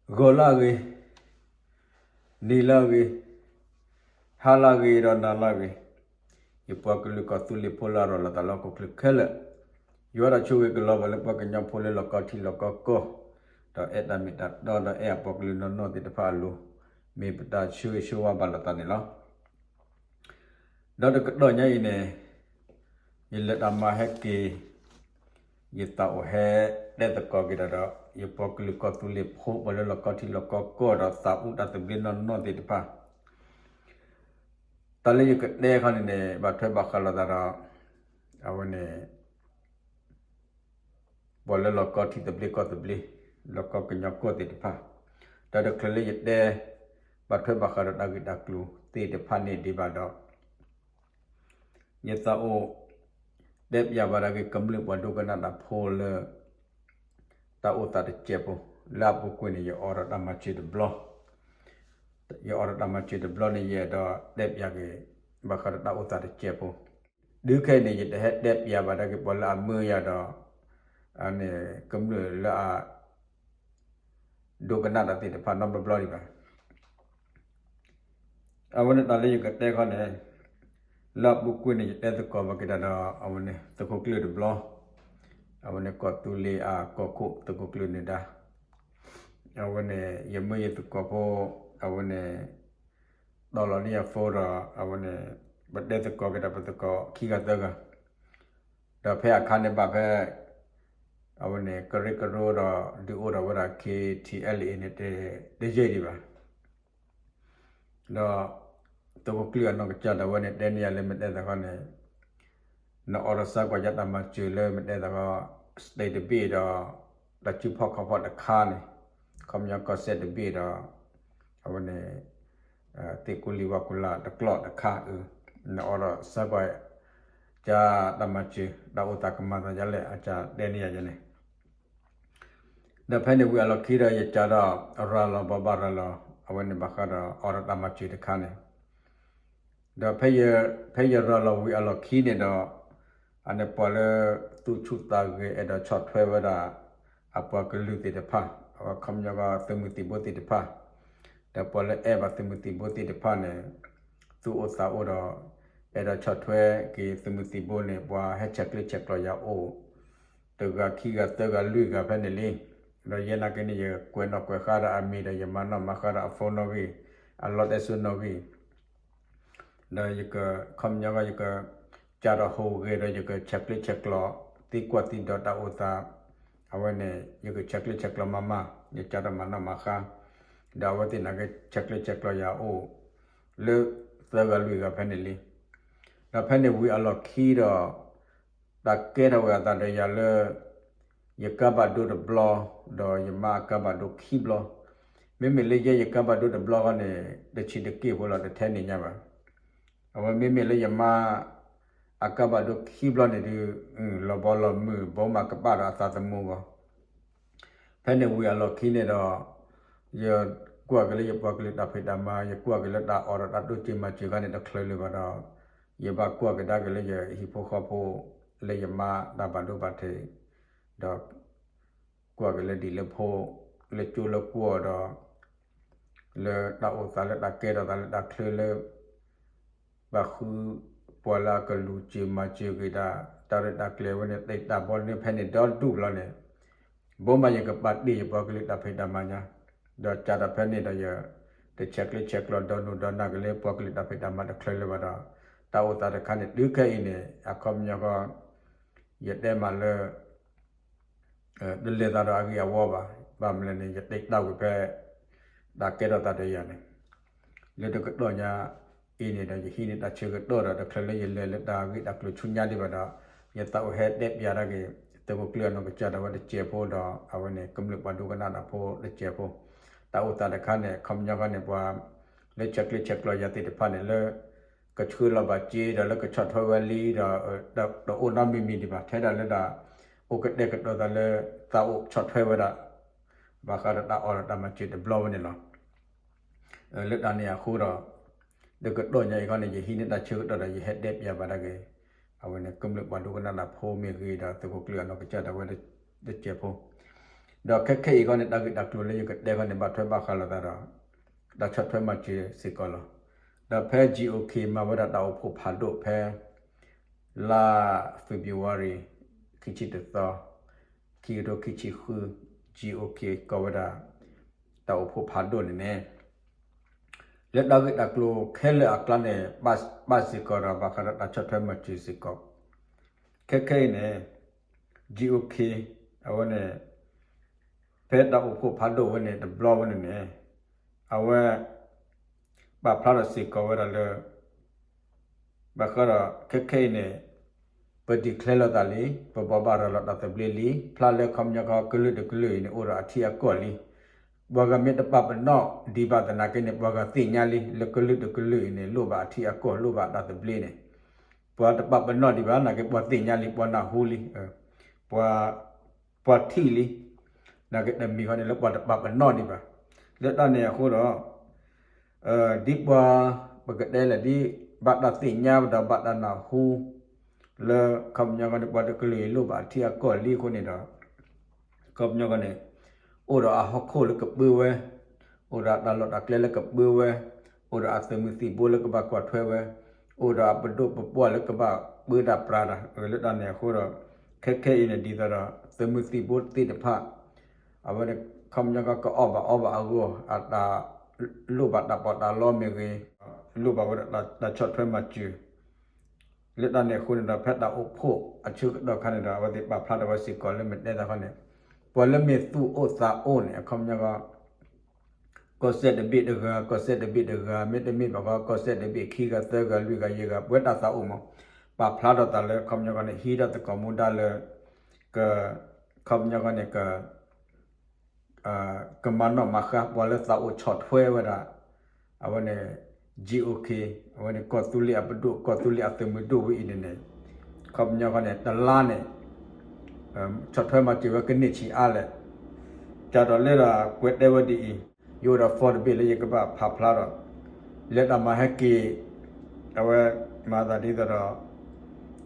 ဂီၤလၢအဂ့ၤ, နံၤလၢအဂ့ၤ, ဟါလၢအဂ့ၤဒီးနၤလၢအဂ့ၤ, ယပှၤကလုာ်ကီၢ်သူလ့ၤဖိလၢအရၤလီၤသးလၢဟီၣ်ခိၣ်ချၢခဲလၢာ်, ယွၤတၢ်ဆိၣ်ဂ့ၤကလီၤဘၣ်လၢပှၤကညီဖိလၢလီၢ်ကီထံလီၢ်ကီကီၢ်, ဒီးအဲၣ်တၢ်မ့ၢ်တၢ်တီဒီးအဲၣ်အပှၤကလုာ်နီၢ်နီၢ်သ့ၣ်တဖၣ်အလိၤ, မ့ၢ်ပတၢ်ဆၢဂ့ၤဆၢဝါဘၣ်လိာ်သးန့ၣ်လီၤ. ဒီးတကတီၢ်ညါအံၤန့ၣ်, ယလဲၤတၢ်မၤဟဲက့ၤ, ယသးအိၣ်ဟဲတဲသကိးက့ၤတၢ်ဒီး ယပှၤကလုာ်ကီၢ်သူလ့ၤဖိပှၤလၢလီၢ်ကီထံလီၢ်ကီကီၢ်ဒီးသးအူတၢ်သဘျ့နီၢ်နီၢ်သ့ၣ်တဖၣ်, တၢ်လၢယကတဲခီန့ၣ်န့ၣ် ဘၣ်ထွဲဘၣ်ဃးလိာ်သးဒီး အဝဲန့ၣ် ပှၤလၢလီၢ်ကီထံသဘျ့ကီၢ်သဘျ့, လီၢ်ကီကညီကီၢ်သ့ၣ်တဖၣ်, ဒီးတချုးလၢယတဲ ဘၣ်ထွဲဘၣ်ဃးဒီးတၢ်ဂ့ၢ်တၢ်ကျိၤသ့ၣ်တဖၣ်န့ၣ်ဒံးဘၣ်ဒီး ယသးအိၣ် တဲပၠးဘၣ်ဒၣ်က့ၤကမျၢၢ်ပှၤဒိကနၣ်တၢ်ဖိလၢ တၢ်အိၣ်သးတစဲးဖိ, လၢအပူၤကွံာ်န့ၣ် ယအိးထီၣ်တၢ်မၤစၢၤတဘျီ, ယအိးထီၣ်တၢ်မၤစၢၤတဘျီန့ၣ် ယအဲၣ်ဒိးတဲပၠးက့ၤ ဘၣ်ဃးဒီးတၢ်အိၣ်သးတစဲးဖိ, ဒုးခဲအံၤန့ၣ် ယတဟဲတဲပၠးဘၣ်ဒၣ်က့ၤပှၤလၢအမၢယၤဒီး န့ၣ် ကမျၢၢ်လၢအ ဒိကနၣ်တၢ်သ့ၣ်တဖၣ်နီတဘျီဘျီဒံးဘၣ်. အဝဲန့ၣ်တၢ်လၢယကတဲခီန့ၣ်, လၢအပူၤကွံာ်န့ၣ် ယတဲသကိးဘၣ်က့ၤတၢ်ဒီး အဝဲန့ၣ် သုးခိၣ်ကျၢၢ်တဘျီ, အဝဲန့ၣ်ကီၢ်သူလ့ၤအကီၢ်ခိၣ်သုးခိၣ်ကျၢၢ်န့ၣ်ဒၣ်, အဝဲန့ၣ် ယမၢယသကိးဖိ, အဝဲန့ၣ် တီၢ်လီၤန့ၢ်ယၤ phone ဒီး အဝဲန့ၣ် ပတဲသကိးက့ၤဒီးပသကိးခံဂၤသၢဂၤ, ဒီးဖဲအခါန့ၣ်ဘၣ်ဖဲ အဝဲန့ၣ် ကရၢကရိဒီး ဒုးအိၣ်ထီၣ်ဝဲဒၣ် K T L A န့ၣ် တယံာ်ဒံးဘၣ်. ဒီး သုးခိၣ်ကျၢၢ်အနီၢ်ကစၢ်ဒၣ်ဝဲန့ၣ် တဲန့ၢ်ယၤလၢမ့ၢ်တဲသးခီန့ၣ်, နအိးထီၣ်စၢကွၢ်ယၤတၢ်မၤစၢၤလၢမ့ၢ်တဲသးခီ state တဘ့ၣ်ဒီး တၢ်စုဖီၣ်ခီၣ်ဖီၣ်တခါန့ၣ်, ခီပညီကီၢ်စဲၣ်တဘ့ၣ်ဒီး အဝဲန့ၣ် သ့ၣ်ကူလံၤဝါကူလၤတကျိာ်တခါအံၤ, နအိးထီၣ်စၢကွၢ် ကၢ်တၢ်မၤစၢၤ တၢ်အိၣ်သးကမၤသးဒ်လဲၣ် အကစၢ်တဲန့ၢ်ယၤန့ၣ်, ဒီးဖဲန့ၣ်ဝံၤအလီၢ်ခံဒီး ယကၢ်ဒီးရၤလီၤဘၣ်ဘၣ်ရၤလီၤ အဝဲန့ၣ်ဘၣ်ဃးဒီးအိးထီၣ်တၢ်မၤစၢၤတခါန့ၣ်, ဒီး ဖဲယရၤလီၤဝံၤအလီၢ်ခံန့ၣ်ဒီး အန့ၣ်ပှၤလၢ သူၣ်ဆူၣ်သးဂဲၤအဲၣ်ဒိးဆီၣ်ထွဲဝဲဒၣ် အပှၤကလုာ်သ့ၣ်တဖၣ်, အဝဲခီပညီကီၢ်သုးမုၢ်သံၣ်ဘိသ့ၣ်တဖၣ်, ဒီးပှၤလၢအဲၣ်ဘၣ်သုးမုၢ်သံၣ်ဘိသ့ၣ်တဖၣ်န့ၣ် သူၣ်အိၣ်သးအိၣ်ဒီး အဲၣ်ဒိးဆီၣ်ထွဲက့ၤသုးမုၢ်သံၣ်ဘိန့ၣ် ပှၤဟဲဆဲးကျၢဆဲးကျိးယၤအိၣ် တဂၤခံဂၤသၢဂၤလွံၢ်ဂၤဖဲန့ၣ်လံ. ဒီးယဲနာ်က့န့ၣ် ယကွဲးနီၣ်ကွဲးဃါဒီးအမံၤဒီး ယမၤနီၣ်မၤဃါဒီးအ phone နီၣ်ဂံၢ်, အလီတဲစိနီၣ်ဂံၢ် ဒီးယက ခီပညီကီၢ် ယက ကၢ်ဒီးဟူးဂဲၤဒီး ယကဆဲးကျၢဆဲးကျိး သံကွၢ်သံဒိးတၢ်အိၣ်သး, အဝဲန့ၣ် ယကဆဲးကျၢဆဲးကျိးမးမး, ယကၢ်ဒီးမၤနီၣ်မၤဃါ, ဒီးအဝဲသ့ၣ်နာ်က့ ဆဲးကျၢဆဲးကျိးယၤအိၣ် လၢသၢဂၤလွံၢ်ဂၤဖဲန့ၣ်လံ. ဒီးဖဲန့ၣ်ဝံၤအလီၢ်ခံဒီး တၢ်ကဲထီၣ်ဝဲအသးဒီးယၤလၢ ယကါဘၣ်ဒိတဘျီ, ဒီးယမါအကါဘၣ်ဒိခံဘျီ, မ့မ့ၢ်လၢယဲယကါဘၣ်ဒိတဘျီဃီန့ၣ် တဆံးတက့ၢ်ဖိလီၤ တထဲန့ၣ်ညါဘၣ်. အဝဲမ့မ့ၢ်လၢယမါ အကါဘၣ်ဒိခံဘျီန့ၣ်ဒုး လီၤဘီလီၤမုၢ် ဘိမးကဘၣ်ဒီးအသးသမူအဂီၢ် ဖဲန့ၣ်ဝံၤအလီၢ်ခံန့ၣ်ဒီး ယကွၢ်က့ၤလၢယပှၤကလုာ်တၢ်ဖံးတၢ်မၤ, ယကွၢ်က့ၤလၢတၢ်အိးထီၣ်တၢ်ဒိၣ်စၢၤမၤစၢၤခါန့ၣ် တချုးလၢၤဘၣ်ဒီး ယဘၣ်ကွၢ်ကဒါက့ၤလၢယဟံၣ်ဖိဃီဖိ လၢယမါတၢ်ဘၣ်ဒိဘၣ်ထံး, ဒီး ကွၢ်က့ၤလၢဒ်လၢဖိ လၢကၠိလၢကွီၢ်ဒီး လၢတၢ်အိၣ်သးလၢတၢ်ကဲထီၣ်သးလၢတၢ်ချၢလၢ ဘၣ်ဃုပှၤလၢအကလူၤစၢၤမၤစၢၤက့ၤတၢ် တၢ်ရဲၣ်တၢ်ကျဲၤဝဲန့ၣ် တ့ၢ်တၢ်ဘီန့ၢ်ဖဲန့ၣ်ဒီဒူၣ်ဘျီန့ၣ် ဘိမးယကပာ်တ့ၢ်ယပှၤကလုာ်တၢ်ဖံးတၢ်မၤညါ, ဒီးကၢ်ဒီးဖဲန့ၣ်ဒီးယ တဆဲးကျၢဆဲးကျိးဒီနူၢ်ဒီနၢ်က့ၤလၢပှၤကလုာ်တၢ်ဖံးတၢ်မၤတချုးလၢၤဘၣ်ဒီး တၢ်အိၣ်သးတခါန့ၣ် တုၤခဲအံၤန့ၣ် အခီပညီဃီ ယတဲမးလၢ တလဲၤသးဒီးအဂ့ၢ်အဝီဘၣ်. ဘၣ်မနုၤလဲၣ်န့ၣ် ယတ့ၢ်တၢ်ဝံၤဖဲ တၢ်ကဲထီၣ်သးဒီးယၤန့ၣ် လၢတကတီၢ်ညါအံၤန့ၣ်ဒီး ယဟံးန့ၢ်တၢ်ဆၢကတီၢ်ဒီး တချုးလၢယလဲၤလၢတၢ်ဂ့ၢ်တၢ်ကျိၤဆူညါဒံးဘၣ်ဒီး ယသးအိၣ်ဟဲတဲပၠးဒၣ်က့ၤ သုးခိၣ်ကျၢၢ်အနီၢ်ကစၢ်ဒၣ်ဝဲတစဲးဖိဒီး အဝဲန့ၣ် ကမျၢၢ်ပှၤဒိကနၣ်တၢ်ဖိတစဲးဖိ တၢ်အိၣ်သးတခါန့ၣ် အခီပညီဃီန့ၣ် ပှၤလၢဆဲးကျၢဆဲးကျိးယၤသ့ၣ်တဖၣ်န့ၣ် လၢ ကဆှၢလီၤဘၣ်စ့ဒီးလၢကဆီၣ်ထွဲဝဲလံဒီး တအိၣ်နီတမံၤမံၤဒံးဘၣ် ထဲဒၣ်လၢတၢ်အိၣ်ကတဲာ်ကတီၤသးလၢ သးအိၣ်ဆီၣ်ထွဲဝဲဒၣ် ဘၣ်ဃးဒီးတၢ်အိးထီၣ်တၢ်မၤစၢၤတဘျီဝဲန့ၣ်လီၤ. လၢတၢ်န့ၣ်အဃိဒီး တကတီၢ်ညါအံၤခီန့ၣ် ယဟံးန့ၢ်တၢ်ဆၢကတီၢ်ဒီး ယဟဲတဲပၠးဘၣ်ဒၣ်က့ၤ အဝဲန့ၣ် ကမျၢၢ်ပှၤဒိကနၣ်တၢ်ဖိမ့ၢ်ဂ့ၤဒီး သုးခိၣ်ကျၢၢ်အနီၢ်ကစၢ်ဒၣ်ဝဲတစဲးဖိ ဒီးခဲခဲအံၤခီန့ၣ် တၢ်ဂ့ၢ်တၢ်ကျိၤလၢယကတဲခီန့ၣ် ဘၣ်ထွဲဘၣ်ဃးလိာ်သးဒီး တၢ်ဆီၣ်ထွဲမၤစၢၤစ့ၢ်ကီးလီၤ. ဒီးဖဲ GOK မၤဝဲဒၣ်တၢ်အိၣ်ဖှိၣ်ဖးဒိၣ်ဖဲ လါ February ခံဆံတသီ ခံကထိခံဆံဃု GOK ကိးဝဲဒၣ် တၢ်အိၣ်ဖှိၣ်ဖးဒိၣ်န့ၣ်န့ၣ် လၢတၢ်ဂ့ၢ်တၢ်ကျိၤခဲလၢာ်အကျါန့ၣ် ဘၣ်စ့ၢ်ကီးဒီး ဘၣ်ဃးဒီးတၢ်ဆီၣ်ထွဲမၤစၢၤစ့ၢ်ကီး ခဲခဲအံၤန့ၣ် GOK အဝဲန့ၣ် ဖဲတၢ်အိၣ်ဖှိၣ်ဖးဒိၣ်ဝဲန့ၣ် တဘျီဝဲန့ၣ်န့ၣ် အဝဲ ပာ်ဖျါထီၣ်စ့ၢ်ကီးဝဲဒၣ်လၢ ဘၣ်ဃးဒီး ခဲခဲအံၤန့ၣ် ပ declare လိာ်သးလံ, ပဘိးဘၣ်ရၤလီၤတၢ်သဘျ့လံ, ဖျါလၢခီပညီကီၢ်ကလုာ်တကလုာ်အံၤန့ၣ် အိၣ်ဒီးအထံအကီၢ်လံ. ပှၤဂၤမ့ၢ်တပာ်ပနီၣ်ဒံးဘၣ်သနာ်က့န့ၣ် ပှၤဂၤသ့ၣ်ညါလံ လၢကလုာ်တကလုာ်အံၤန့ၣ် လိၣ်ဘၣ်အထံအကီၢ် လိၣ်ဘၣ်တၢ်သဘျ့န့ၣ် ပှၤတပာ်ပနီၣ်ဒံးဘၣ်နာ်က့ ပှၤသ့ၣ်ညါလံ ပှၤနၢ်ဟူလံ ပှၤ ပှၤထံၣ်လံ နာ်က့တမံၤဃီန့ၣ်လၢပှၤတပာ်ပနီၣ်ဒံးဘၣ်. လၢတၢ်န့ၣ်အဃိဒီး ဒ်ပှၤ ပကတဲလဲၣ်ဒ် ဘၣ်တၢ်သ့ၣ်ညါဒီးဘၣ်တၢ်နၢ်ဟူ လၢခီပညီဃီန့ၣ် ပှၤတကလုာ်အံၤလိၣ်ဘၣ်အထံအကီၢ်လံအဃိန့ၣ်ဒီး ခီပညီဃီန့ၣ် အိၣ်ဒီးအဟီၣ်ခိၣ်လၢကပၢဝဲ, အိၣ်ဒီးတၢ်လီၢ်တၢ်ကျဲလၢကပၢဝဲ, အိၣ်ဒီးအသုးမုၢ်သံၣ်ဘိလၢကဘၣ်ကွၢ်ထွဲဝဲ, အိၣ်ဒီးအပဒိၣ်ပပှၢ်လၢကဘၣ်ပၢတၢ်ပြးတၢ် လၢတၢ်န့ၣ်အဃိဒီး ခဲခဲအံၤန့ၣ် ဒ်သိးဒီး သုးမုၢ်သံၣ်ဘိသ့ၣ်တဖၣ် အဝဲန့ၣ် ခီပညီကအီၣ်ဘၣ်အီဘၣ်အဂီၢ် အတၢ်လိၣ်ဘၣ်တၢ်ပီးတၢ်လီမ့ၢ်ဂ့ၤ, လိၣ်ဘၣ်ဝဲဒၣ်တၢ်ဆီၣ်ထွဲမၤစၢၤ လၢတၢ်န့ၣ်အဃိန့ၣ်ဒီး ဖဲတၢ်အိၣ်ဖှိၣ်အဆၢကတီၢ်ခါန့ၣ်ဒီး အဝဲသ့ၣ်ပာ်ဖျါထီၣ်ဝဲစ့ၢ်ကီးလၢမ့ၢ်တဲသးခီန့ၣ် ပှၤလၢမ့ၢ်သူၣ်အိၣ်သးအိၣ်န့ၣ် အခီပညီကီၢ်စဲၣ်တဘ့ၣ်တဂၤ ကီၢ်စဲၣ်တဘ့ၣ်တဂၤ မ့တမ့ၢ်ဘၣ်ဃီ ကီၢ်စဲၣ်တဘ့ၣ်ခံဂၤသၢဂၤလွံၢ်ဂၤယဲၢ်ဂၤ ပဝဲတၢ်သးအိၣ်မး ပာ်ဖျါထီၣ်သးလၢ ခီပညီဃီန့ၣ် ဟံးထီၣ်သကိးမူဒါလၢ က ခီပညီဃီန့ၣ် က ကမၤနီၣ်မၤဃါ ပှၤလၢသးအိၣ်ဆီၣ်ထွဲဝဲဒၣ် အဝဲန့ၣ် GOK အဝဲန့ၣ် ကီၢ်သူလ့ၤအပဒိၣ် ကီၢ်သူလ့ၤအသုးမုၢ်ဒိၣ်ဝဲအံၤန့ၣ်န့ၣ် ခီပညီဃီန့ၣ် တလါန့ၣ် ဆီၣ်ထွဲမၤစၢၤဝဲကန့ၢ်ဆံးအါလဲၣ်. ကၢ်ဒီးလၢဒၣ်ကွဲးတဲဝဲဒ်အံၤ, ယအိၣ်ဒီး form တဘ့ၣ်လၢယကဘၣ်ဖးဖျါဒီး လၢတၢ်မၤဟဲက့ၤ အဝဲမၤသးဒ်သိးဒီး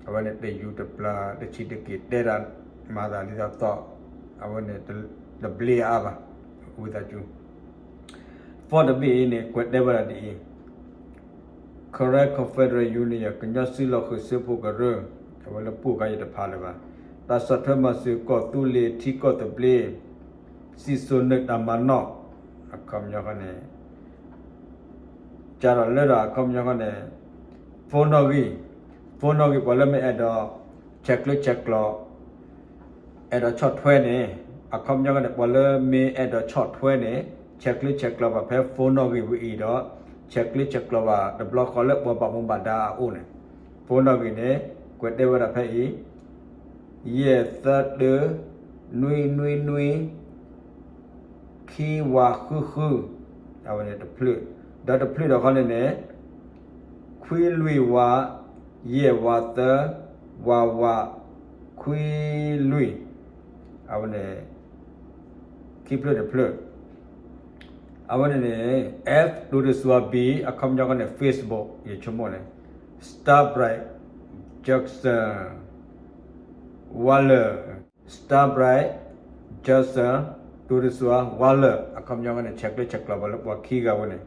အဝဲန့ၣ်တယူၤတပျၢၤတဆံးတက့ၢ် တဲဒၣ်မၤသးဒ်သိးသီး အဝဲန့ၣ် တဘျ့အါဘၣ် ဝံသးစူၤ form တဘ့ၣ်အံၤန့ၣ် ကွဲးတဲဝဲဒၣ်ဒ်အံၤ, Karen Confederate Union ကညီစုလီၢ်ဃုာ်စၢဖှိၣ်ကရၢ အဝဲလၢပူၤကါယတဖးလၢၤဘၣ်, တၢ်ဆီၣ်ထွဲမၤစၢၤကီၢ်သူလ့ၤထံကီၢ်သဘျ့ စံၣ်စိၤနၢၣ်တၢ်မၤနီၣ် အခီပညီဃီန့ၣ် ကၢ်ဒီးလၢဒၣ်အခီပညီဃီန့ၣ် phone နီၣ်ဂံၢ်, phone နီၣ်ဂံၢ် ပှၤလၢမ့ၢ်အဲၣ်ဒိး ဆဲးကျၢဆဲးကျိး အဲၣ်ဒိးဆီၣ်ထွဲန့ၣ် အခီပညီဃီန့ၣ် ပှၤလၢမ့ၢ်အဲၣ်ဒိးဆီၣ်ထွဲန့ၣ် ဆဲးကျၢဆဲးကျိးဘၣ်ဖဲ phone နီၣ်ဂံၢ်ဝဲအံၤဒီး ဆဲးကျၢဆဲးကျိးဘၣ်တဘျီဃီလၢပှၤဘၣ်မူဘၣ်ဒါအအိၣ်န့ၣ် phone နီၣ်ဂံၢ်န့ၣ် ကွဲးတဲဝဲဒၣ်ဖဲအံၤ ယဲၢ်သၢတၢ နွံနွံနွံ ခံဝးဃုဃု အဝဲန့ၣ်တဖျၢၣ်, ဒီးတဖျၢၣ်ဒီးခီန့ၣ်န့ၣ် ခွံလွံၢ်ဝး ယဲၢ်ဝးသၢ ဝးဝး ခွံလွံၢ် အဝဲန့ၣ် ခံဖျၢၣ်တဖျၢၣ် အဝဲန့ၣ်န့ၣ် F ဒိတစွၤ B အခီပညီဃီန့ၣ် Facebook ယဆိကမိၣ်န့ၣ် Starbright Jackson Waller Starbright Jackson ဒိတစွၤ Waller အခီပညီဃီန့ၣ် ဆဲးကျၢဆဲးကျိးဘၣ်လၢပှၤခံဂၤဝဲန့ၣ်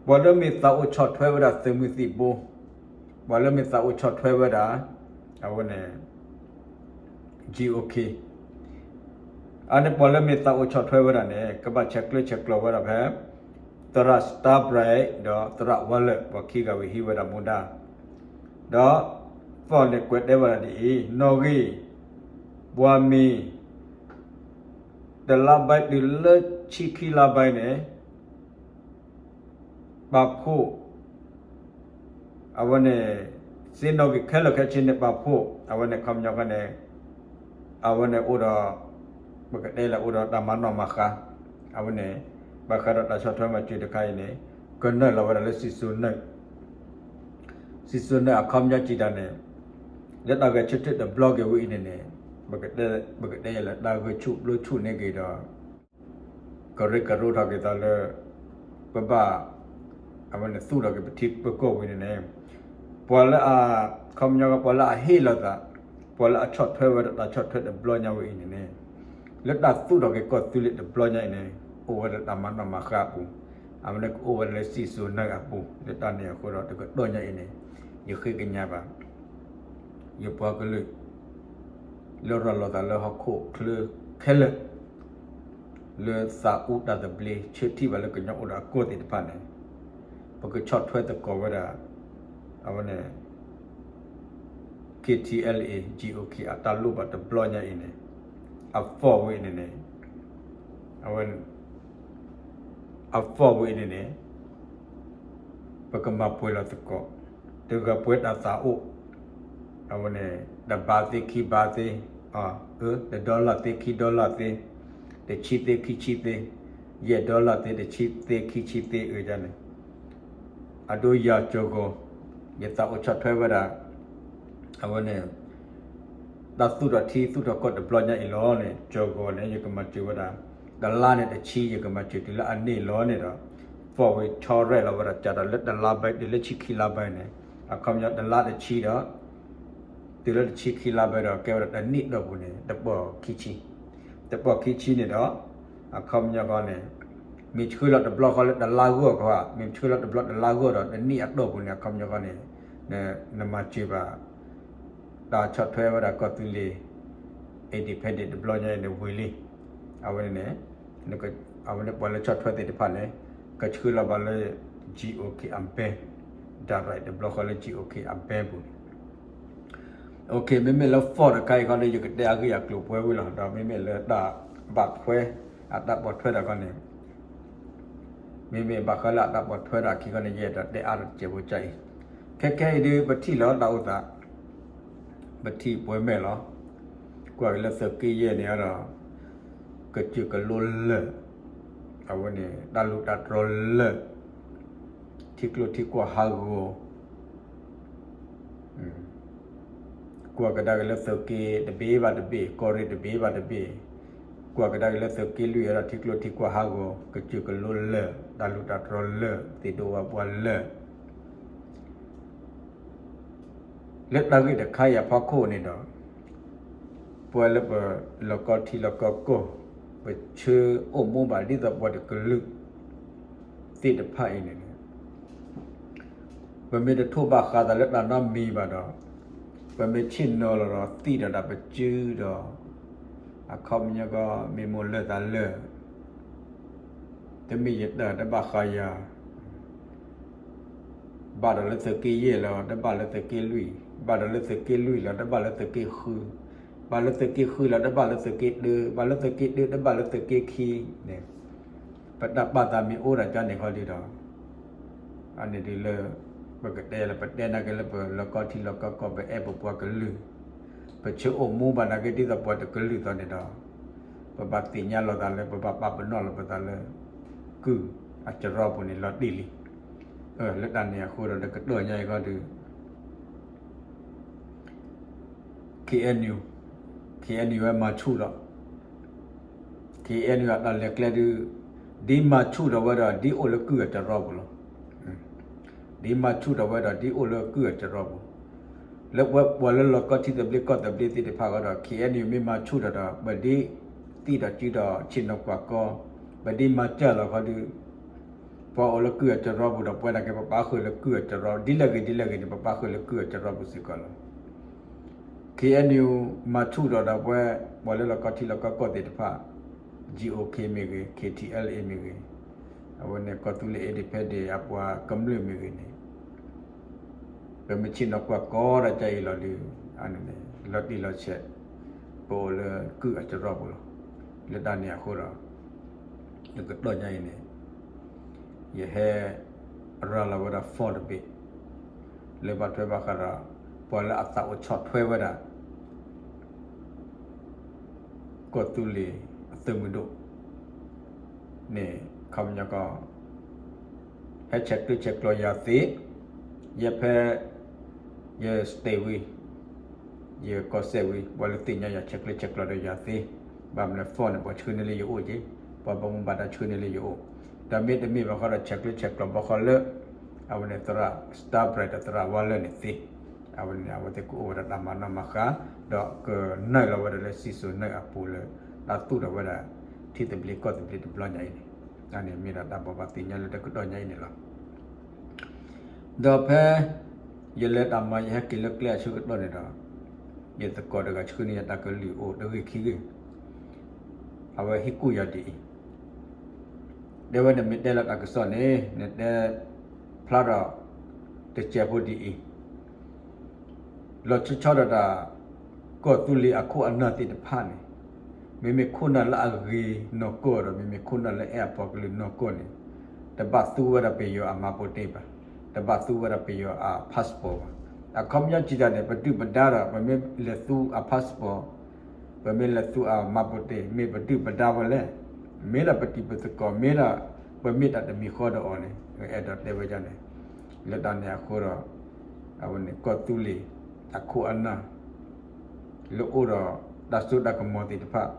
ပှၤလၢမ့ၢ်သးအိၣ်ဆီၣ်ထွဲဝဲဒၣ်သုးမုၢ်သံၣ်ဘိ ပှၤလၢမ့ၢ်သးအိၣ်ဆီၣ်ထွဲဝဲဒၣ် အဝဲန့ၣ် GOK အန့ၣ်ပှၤလၢမ့ၢ်သးအိၣ်ဆီၣ်ထွဲဝဲဒၣ်န့ၣ် ကဘၣ်ဆဲးကျၢဆဲးကျိးဝဲဒၣ်ဖဲ သရၣ် Starbright ဒီးသရၣ် Waller ပှၤခံဂၤဝံၤဟံးဝဲဒၣ်မူဒါ ဒီး form န့ၣ်ကွဲးတဲဝဲဒၣ်ဒ်အံၤ နီၣ်ဂံၢ် ပှၤမံၤ တလါဘဲတုၤလၢဆံခံလါဘဲန့ၣ် ပာ်ဖှိၣ် အဝဲန့ၣ် စ့နီၣ်ဂံၢ်ခဲလၢာ်ခဲဆ့န့ၣ်ပာ်ဖှိၣ် အဝဲန့ၣ်ခီပညီဃီန့ၣ် အဝဲန့ၣ်အိၣ်ဒီး ပကတဲလၢအိၣ်ဒီးတၢ်မၤနီၣ်မၤဃါ အဝဲန့ၣ် ဘၣ်ဃးဒီးတၢ်ဆီၣ်ထွဲမၤစၢၤတခါအံၤန့ၣ် ကနုာ်လီၤဝဲဒၣ်လၢစံၣ်စိၤနၢၣ် စံၣ်စိၤနၢၣ်အခီပညီစံးတၢ်န့ၣ် လၢတၢ်ဂဲၤဆၢထၢၣ်တဘျီက့ၤဝဲအံၤန့ၣ်န့ၣ် ပကတဲယဲလၢတၢ်ဂဲၤဆူၣ်ဘျိဆူၣ်န့ၢ်က့ၤဒီး ကရၢကရိထီၣ်က့ၤသးလၢ ပဘၣ် အဝဲန့ၣ်သူၣ်ထီၣ်က့ၤပထံပကီၢ်ဝံၤန့ၣ်န့ၣ် ပှၤလၢအ ခီပညီကပှၤလၢအဟ့ၣ်လီၤသး ပှၤလၢအဆီၣ်ထွဲဝဲဒၣ်တၢ်ဆီၣ်ထွဲတဘျီညါဝဲအံၤန့ၣ်န့ၣ် လၢတၢ်သူၣ်ထီၣ်က့ၤကီၢ်သူလ့ၤတဘျီညါအံၤန့ၣ် အိၣ်ဝဲဒၣ်တၢ်မၤနီၣ်မၤဃါအပူၤ, အဝဲန့ၣ်ကအိၣ်ဝဲဒၣ်လၢစံၣ်စိၤနၢအပူၤ လၢတၢ်န့ၣ်အဃိဒီး တကတီၢ်ညါအံၤန့ၣ် ယဃ့ကညးဘၣ် ယပှၤကလုာ် လၢရၤလီၤသးလၢဟီၣ်ခိၣ်ချၢခဲလၢာ် လၢသးအူတၢ်သဘျ့ ဆၢထံၣ်ဘၣ်လၢကညီအိၣ်ဒီးအကီၢ်သ့ၣ်တဖၣ်န့ၣ် ပကဆီၣ်ထွဲသကိးဝဲဒၣ် အဝဲန့ၣ် KTLA GOK အတၢ်လိၣ်ဘၣ်တဘျီညါအံၤန့ၣ် အformဝဲအံၤန့ၣ်န့ၣ် အဝဲ အformဝဲအံၤန့ၣ်န့ၣ် ပကမၤပှဲၤလီၤသကိး တဂၤပှဲၤတၢ်သးအိၣ် အဝဲန့ၣ် တဘးသ့ခံဘးသ့ တdollarသ့ခံdollarသ့ တဆံသ့ခံဆံသ့ ယဲၢ်dollarသ့ တဆံသ့ခံဆံသ့အၢဒ်န့ၣ် အဒိယၤကၠီၤဂီၤ ယသးအိၣ်ဆီၣ်ထွဲဝဲဒၣ် အဝဲန့ၣ် တၢ်သူၣ်ထီၣ်ထံသူၣ်ထီၣ်ကီၢ်တဘျီညါအံၤလီၤန့ၣ် ကၠီၤဂီၤန့ၣ် ယကမၤစၢၤဝဲဒၣ် တလါန့ၣ်တဆံ ယကမၤစၢၤတုၤလၢအန့ၢ်လီၤန့ၣ်ဒီး formဝဲဆီရဲၣ်လီၤဝဲဒၣ် ကးဒီးလၢတလါဘဲတုၤလၢဆံခံလါဘဲန့ၣ် အခီပညီတလါတဆံဒီး တုၤလၢတဆံခံလါဘဲဒီး ကဲဝဲဒၣ်တနံၣ်အတီၢ်ပူၤန့ၣ် တပီၢ်ခံဆံ တပီၢ်ခံဆံန့ၣ်ဒီး အခီပညီဃီန့ၣ် မ့ၢ်ဆှၢလီၤတဘျီဃီလၢတလါဂီၢ်ခီဧါ မ့ၢ်ဆှၢလီၤတဘျီတလါဂီၢ်ဒီး တနံၣ်အတီၢ်ပူၤန့ၣ် အခီပညီဃီန့ၣ် နမၤစၢၤဘၣ် တၢ်ဆီၣ်ထွဲဝဲဒၣ်ကီၢ်သူလ့ၤ independent တဘျီညါအံၤန့ၣ်ဝံၤလံ အဝဲန့ၣ် အဝဲန့ၣ်ပှၤလၢဆီၣ်ထွဲသ့ၣ်တဖၣ်န့ၣ် ကဆှၢလီၤဘၣ်လၢ GOK အ bank direct တဘျီဃီလၢ GOK အ bank ပူၤန့ၣ် မ့မ့ၢ်လၢ form တခါအံၤခီန့ၣ် ယကတဲအဂ့ၢ်အကျိၤပှဲၤဝံၤလီၤ ဒီးမ့မ့ၢ်လၢတၢ်ဘၣ်ထွဲ အတၢ်ပိာ်ထွဲတခီန့ၣ် မ့မ့ၢ်ဘၣ်ဃးလၢအတၢ်ပိာ်ထွဲတၢ်ခံခီန့ၣ် ယအဲၣ်ဒိးတဲအါတစဲးဖိကါအံၤ ခဲခဲအံၤဒုး ပထံၣ်လီၤတၢ်အိၣ်သး ပထံၣ်ပှဲၤမဲာ်လီၤ ကွၢ်က့ၤလၢသုးက့ယဲၢ်န့ၣ်ဒီး ကစၢၢ်ကလိလၢာ် အဝဲန့ၣ် တၢ်လူၢ်တၢ်တြီလၢာ် ထံကျိထံကွၢ်ဟးဂီၤ ကွၢ်ကဒါက့ၤလၢသုးက့တဘ့ၣ်ဘၣ်တဘ့ၣ် ကီၢ်ရ့ၣ်တဘ့ၣ်ဘၣ်တဘ့ၣ် ကွၢ်ကဒါက့ၤလၢသုးက့လွံၢ်ဒီးထံကျိထံကွၢ်ဟးဂီၤ ကစၢၢ်ကလိလၢာ် တၢ်လူၢ်တၢ်တြီလၢာ် သ့ၣ်ဒိၣ်ဝၣ်ပှၢ်လၢာ် လၢတၢ်ဂ့ၢ်တခါအံၤအဖီခိၣ်န့ၣ်ဒီး ပှၤလၢပလီၢ်ကီထံလီၢ်ကီကီၢ် ပဆၢအိၣ်မူဘၣ်ဒ်သိးပှၤတကလုာ်သ့ၣ်တဖၣ်အံၤန့ၣ် ပမ့ၢ်တထိးဘၣ်ဃးသးလၢတၢ်နီတမံၤဘၣ်ဒီး ပမ့ၢ်ဆ့ၣ်နီၤလီၤဒီးသံၣ်ဒီးတၢ်ပစုဒီး အခီပညီကီး မ့ၢ်မိၢ်လၢာ်သးလၢာ် တမ့ၢ်ယတၢ်တဘၣ်ဃးယၤ ဘၣ်ဒီးလၢသုးက့ယဲၢ်လီၤ တဘၣ်လၢသုးက့လွံၢ်, ဘၣ်ဒီးလၢသုးက့လွံၢ်လီၤ တဘၣ်လၢသုးက့ဃု, ဘၣ်လၢသုးက့ဃုလီၤ တဘၣ်လၢသုးက့တၢ, ဘၣ်လၢသုးက့တၢ တဘၣ်လၢသုးက့ခံန့ၣ် ပတၢ်ပာ်သးမ့ၢ်အိၣ်ဒၣ်ကန့ၣ်ခီဒုဒီး အန့ၣ်ဒုးလၢ ပကတဲလၢ ပတဲနာ်က့လၢပလီၢ်ကီထံလီၢ်ကီကီၢ် ပအဲၣ်ပပှၤကလုာ်, ပဆၢအိၣ်မူဘၣ်နာ်က့ဒ်သိးပှၤတကလုာ်သိးန့ၣ်ဒီး ပဘၣ်သ့ၣ်ညါလီၤသးလၢ ပဘၣ်ပာ်ပနီၣ်လီၤပသးလၢ ကုၢ်အစရီပူၤန့ၣ်လီၤတံၢ်လံ. လၢတၢ်န့ၣ်အဃိဒီး လၢကတီၢ်ညါအံၤခီဒု KNU, KNU ဝဲမၤဆူၣ်ဒီး KNU အတၢ်လဲၤကျဲဒု ဒ်မၤဆူၣ်ဒီးဝဲဒီး ဒ်အိၣ်လၢကုၢ်အစရီပူၤလီၤ. ဒ်မၤဆူၣ်ဒီးဝဲဒီး ဒ်အိၣ်လၢကုၢ်အစရီပူၤ, လၢပှၤလၢလီၢ်ကီထံသဘျ့ကီၢ်သဘျ့သ့ၣ်တဖၣ်ဃီဒီး KNU မ့ၢ်မၤဆူၣ်ဒီးဒီး ပဒ်သံၣ်ဒီးစုဒီးဆ့ၣ်နီၤကွၢ်ကီ, ပဒ်မၤစၢၤလီၤခီဒု ပှၤအိၣ်လၢကုၢ်အစရီပူၤဒီး ပဝဲဒၣ်က့ၤပပာ်ဃုာ်လၢကုၢ်အစရီ ဒ်လဲၣ်ဂ့ၤဒ်လဲၣ်ဂ့ၤန့ၣ် ပပာ်ဃုာ်လၢကုၢ်အစရီပူၤစ့ၢ်ကီးလီၤ. KNU မၤဆူၣ်ဒီးဒီးပှၤ ပှၤလၢလီၢ်ကီထံလီၢ်ကီကီၢ်သ့ၣ်တဖၣ် GOK မ့ၢ်ဂ့ၤ, KTLA မ့ၢ်ဂ့ၤ, အဝဲန့ၣ်ကီၢ်သူလ့ၤ independent အပှၤကမျၢၢ်မ့ၢ်ဂ့ၤန့ၣ် ပမ့ၢ်ဆ့ၣ်နီၤကွၢ်ကီဒီးကအံၤလီၤဒု အန့ၣ်န့ၣ် လီၤတံၢ်လီၤဆဲး ပအိၣ်လၢကုၢ်အစရီပူၤလီၤ. လၢတၢ်န့ၣ်အဃိဒီး လၢကတီၢ်ညါအံၤန့ၣ် ယဟဲရၤလီၤဝဲဒၣ် form တဘ့ၣ် လၢဘၣ်ထွဲဘၣ်ဃးဒီး ပှၤလၢအသးအိၣ်ဆီၣ်ထွဲဝဲဒၣ် ကီၢ်သူလ့ၤအသုးမုၢ်ဒိၣ်န့ၣ် ခီပညီကီး ဟဲဆဲးကျၢဆဲးကျိးယၤသ့, ယဲဖဲ ယ state ဝံၤ ယကီၢ်စဲၣ်ဝံၤ ပှၤလၢသ့ၣ်ညါယၤဆဲးကျၢဆဲးကျိးဒီးယၤသ့, ဘၣ်မနုၤလဲၣ် form န့ၣ် ပှၤဆှၢန့ၢ်လၢယအိၣ်က့ၤ, ပှၤဘၣ်မူဘၣ်ဒါဆှၢန့ၢ်လၢယအိၣ်, ဒီးမ့တမ့ၢ်ဘၣ်ဃီဒီး ဆဲးကျၢဆဲးကျိးဘၣ်ဃီလၢ အဝဲန့ၣ်သရၣ် Star Bright ဒီးသရၣ်ဝါလၢာ်န့ၣ်သ့, အဝဲန့ၣ် အဝဲသ့ၣ်ကအိၣ်ဝဲဒၣ်တၢ်မၤနီၣ်မၤဃါ, ဒီးကနုာ်လီၤဝဲဒၣ်လၢစံၣ်စိၤနၢအပူၤလၢ တၢ်သူၣ်ထီၣ်ဝဲဒၣ် ထံသဘျ့ကီၢ်သဘျ့တဘျီညါအံၤန့ၣ်, အန့ၣ်မ့ၢ်ဒၣ်တၢ်ဘိးဘၣ်သ့ၣ်ညါလၢတကတီၢ်ညါအံၤန့ၣ်လီၤ. ဒီးဖဲ ယလဲၤတၢ်မၤယဟဲက့ၤလၢကျဲအဆၢကတီၢ်န့ၣ်ဒီး ယသကိးတဂၤဆှၢန့ၢ်ယတၢ်ကလုၢ်အိၣ်တဂ့ၢ်ခံဂ့ၢ်, အဝဲဟ့ၣ်ကူၣ်ယၤဒ်အံၤ, တဲဝဲနမ့ၢ်တဲလီၤတၢ်ကစီၣ်န့ၣ် နတဲဖျါဒီး တစဲးဖိဒ်အံၤ လီၤဆီဆီဒီးတၢ် ကီၢ်သူလ့ၤအခိၣ်အနၢ်သ့ၣ်တဖၣ်န့ၣ်, မ့မ့ၢ်ခိၣ်နၢ်လၢအဂ့ၤနီၢ်ကီၢ်ဒီး မ့မ့ၢ်ခိၣ်နၢ်လၢအဲၣ်အပှၤကလုာ်နီၢ်ကီၢ်န့ၣ်, တဘၣ်သူဝဲဒၣ်ပယီၤအမှတ်ပုံတင်ဘၣ်, တဘၣ်သူဝဲဒၣ်ပယီၤအ passport ဘၣ်. အခီပညီစံးတၢ်န့ၣ် ပဒုၣ်ပဒါဒီး ပမ့ၢ်လဲၤသူအ passport ပမ့ၢ်လဲၤသူအ မှတ်ပုံတင် မ့ၢ်ပဒုၣ်ပဒါဝဲလဲၣ်, မ့ၢ်ဒၣ်ပတံၤပသကိး မ့ၢ်ဒၣ်ပမ့ၢ်တၢ်တမံၤဃီဒီးအီၤန့ၣ် အဲၣ်ဒိးတဲဝဲဒ်န့ၣ်, လၢတၢ်န့ၣ်အဃိဒီး အဝဲန့ၣ် ကီၢ်သူလ့ၤ အခိၣ်အနၢ် လၢအိၣ်ဒီးတၢ်စိတၢ်ကမီၤသ့ၣ်တဖၣ်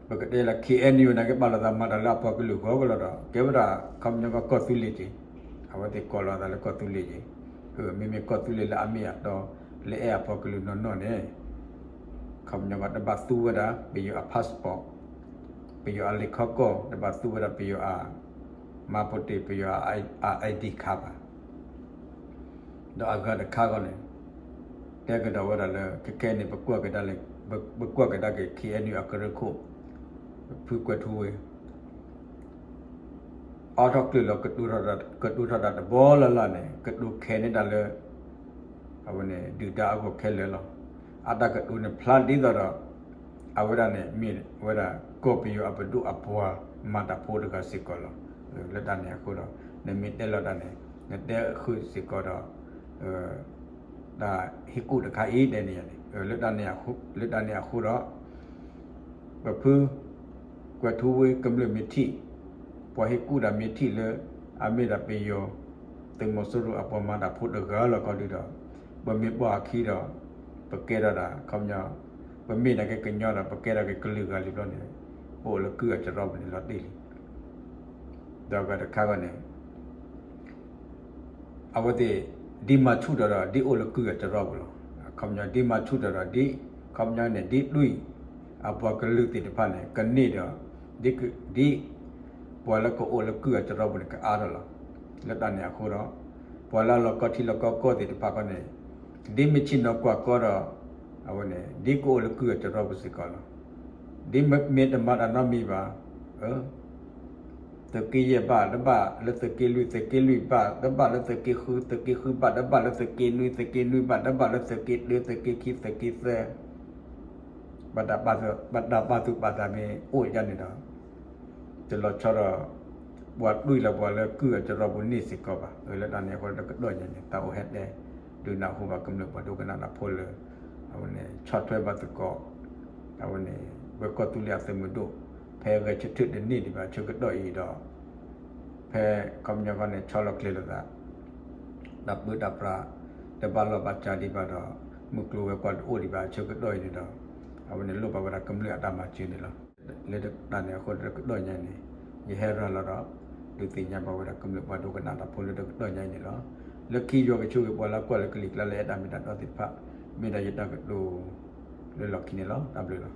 ပကတဲလၢ ခ့ၣ်အဲၣ်ယူၣ် န့ၣ်က့ၤ ပာ်လီၤသးမၤတၢ်လၢအပှၤကလုာ်ဂီၢ်ကလီဒီး ကဲဝဲဒၣ် ခီပညီကီၢ်သူလ့ၤက့ၤ, အဝဲသ့ၣ်ကိးလီၤသးလၢကီၢ်သူလ့ၤက့ၤ, မ့မ့ၢ်ကီၢ်သူလ့ၤလၢအမ့ၢ်အတီ လၢအဲၣ်အပှၤကလုာ်နီၢ်နီၢ်န့ၣ်, ခီပညီကီၢ်တဘၣ်သူဝဲဒၣ် ပယီၤအ passport, ပယီၤအလံာ်ခီကီၢ်, တဘၣ်သူဝဲဒၣ်ပယီၤအ မှတ်ပုံတင် ပယီၤအ ID card ဘၣ်. ဒီးအဂၤတခါဂီၢ်န့ၣ် တဲကဒီးဝဲဒၣ်လၢ ခဲခဲအံၤန့ၣ် ပကွၢ်ကဒါလၢ ပကွၢ်ကဒါက့ၤ ခ့ၣ်အဲၣ်ယူၣ် အကရၢခိၣ် ဖုကွဲၤထူဝ့ အီထီၣ်ကျၢၢ်လီၤ ကတိၤထီၣ်တၢ်တဘီလၢ်လၢ်န့ၣ် ကတိၤခဲးန့ၢ်တၢ်လၢ အဝဲန့ၣ် ဒုၣ်ဒါအဂီၢ်ခဲလၢာ်လီၤ. အတၢ်ကတိၤန့ၣ်ဖျါဒ်သိးဒီး အဝဲဒၣ်န့ၣ် မ့ၢ်ဝဲဒၣ် ကီၢ်ပယီၤအပဒိၣ်အပှၢ်မၤတၢ်ဖိတဂၤစ့ၢ်ကီးလီၤ. လၢတၢ်န့ၣ်အဃိဒီး နမ့ၢ်တဲလီၤတၢ်န့ၣ် နတဲဃုာ်စ့ၢ်ကီးဒီး တၢ်ဟ့ၣ်ကူၣ်တခါအံၤတဲန့ၣ်ယၤန့ၣ် လၢတၢ်န့ၣ်အဃိဒီး ပဖု ကွဲၤထူဝ့ကမျၢၢ်မ့ၢ်ထံၣ် ပှၤဟ့ၣ်ကူၣ်တၢ်မ့ၢ်ထံၣ်လၢ အမ့ၢ်ဒၣ်ပယီၤ သုးမီၤစိရိၤအပှၤမၤတၢ်ဖိတဂၤလီၤခီဒုဒီး ပမ့ၢ်ပှၤအခံဒီး ပကဲထီၣ်ဒၣ် ခီပညီ ပမ့ၢ်ဒၣ်က့ၤကညီဒီး ပကဲထီၣ်က့ၤကလုာ်ဂၤလံဘျီန့ၣ် ပအိၣ်လၢကုၢ်အစရီပူၤန့ၣ်လီၤတံၢ်လံ. ဒီးအဂၤတခါဂီၢ်န့ၣ် အဝဲသ့ၣ် ဒ်မၤဆူၣ်ထီၣ်ဒီး ဒ်အိၣ်လၢကုၢ်အစရီပူၤလီၤ. ခီပညီ ဒ်မၤဆူၣ်ထီၣ်ဒီး ဒ် ခီပညီန့ၣ် ဒ်တွံၢ် အပှၤကလုာ်သ့ၣ်တဖၣ်န့ၣ် ကန့ၢ်ဒီး ဒ် ဒ် ပှၤလၢကအိၣ်လၢကုၢ်အစရီပူၤန့ၣ် ကအါထီၣ်လီၤ. လၢတၢ်န့ၣ်အဃိဒီး ပှၤလၢအလီၤကီထံလီၤကီကီၢ်သ့ၣ်တဖၣ်ခီန့ၣ် ဒ်မ့ၢ်ဆ့ၣ်နီၤကွၢ်ကီဒီး အဝဲန့ၣ် ဒ်ကအိၣ်လၢကုၢ်အစရီပူၤစ့ၢ်ကီးလီၤ. ဒ်မ့ၢ်တမၤတၢ်နီတမံၤဘၣ် သုးက့ယဲၢ်ဘၣ် တဘၣ်လၢသုးက့လွံၢ် သုးက့လွံၢ်ဘၣ် တဘၣ်လၢသုးက့ဃု သုးက့ဃုဘၣ် တဘၣ်လၢသုးက့နွံ သုးက့နွံဘၣ် တဘၣ်လၢသုးက့တၢ သုးက့ခံ သုးက့သၢ ဘၣ်တၢ်ပာ်သူၣ်ပာ်သးမ့ၢ်အိၣ်ဒ်န့ၣ်ဒီး တလီၤဆီဒီး ပှၤတွံၢ်လီၤပှၤလၢကုၢ်အစရီပူၤန့ၣ်စ့ၢ်ကီးဘၣ်. လၢတၢ်န့ၣ်အဃိတကတီၢ်ညါန့ၣ် တၢ်အိၣ်ဟဲတဲ ဒုးနၢ်ဟူဘၣ်ကမျၢၢ်ပှၤဒိကနၣ်တၢ်ဖိလၢ အဝဲန့ၣ် ဆီၣ်ထွဲဘၣ်သကိး အဝဲန့ၣ် ပကီၢ်သူလ့ၤအသုးမုၢ်ဒိၣ် ဖဲဂဲၤဆၢထၢၣ်တန့ၢ်ဒံးဘၣ်ဆၢကတီၢ်အံၤဒီး ဖဲခီပညီခီန့ၣ် ဆီလီၤကျဲၤလိာ်သး တၢ်ပၢတၢ်ပြး တဘၣ်လီၢ်ဘၣ်စးဒံးဘၣ်ဒီး မုၢ်ကျိၤဝဲၤကွာ်တအိၣ်ဒံးဘၣ်ဆၢကတီၢ်အံၤန့ၣ်ဒီး အဝဲန့ၣ်လိၣ်ဘၣ်ဝဲဒၣ်ကမျၢၢ်အတၢ်မၤစၢၤန့ၣ်လီၤ. လၢတၢ်န့ၣ်အဃိတကတီၢ်ညါန့ၣ် ယဟဲရၤလီၤဒီး ဒုးသ့ၣ်ညါဘၣ်ဝဲဒၣ်ကမျၢၢ်ပှၤဒိကနၣ်တၢ်ဖိလၢတကတီၢ်ညါအံၤန့ၣ်လီၤ. လၢခံယွၤကဆိၣ်ဂ့ၤပှၤလၢကွၢ်လၢကလံၤကျါလၢအဲၣ်တၢ်မ့ၢ်တၢ်တီသ့ၣ်တဖၣ် မ့ၢ်ဒၣ်ယတၢ်ကတိၤလၢလီၢ်ခံန့ၣ်လီၤ. တၢ်ဘျုးလီၤ.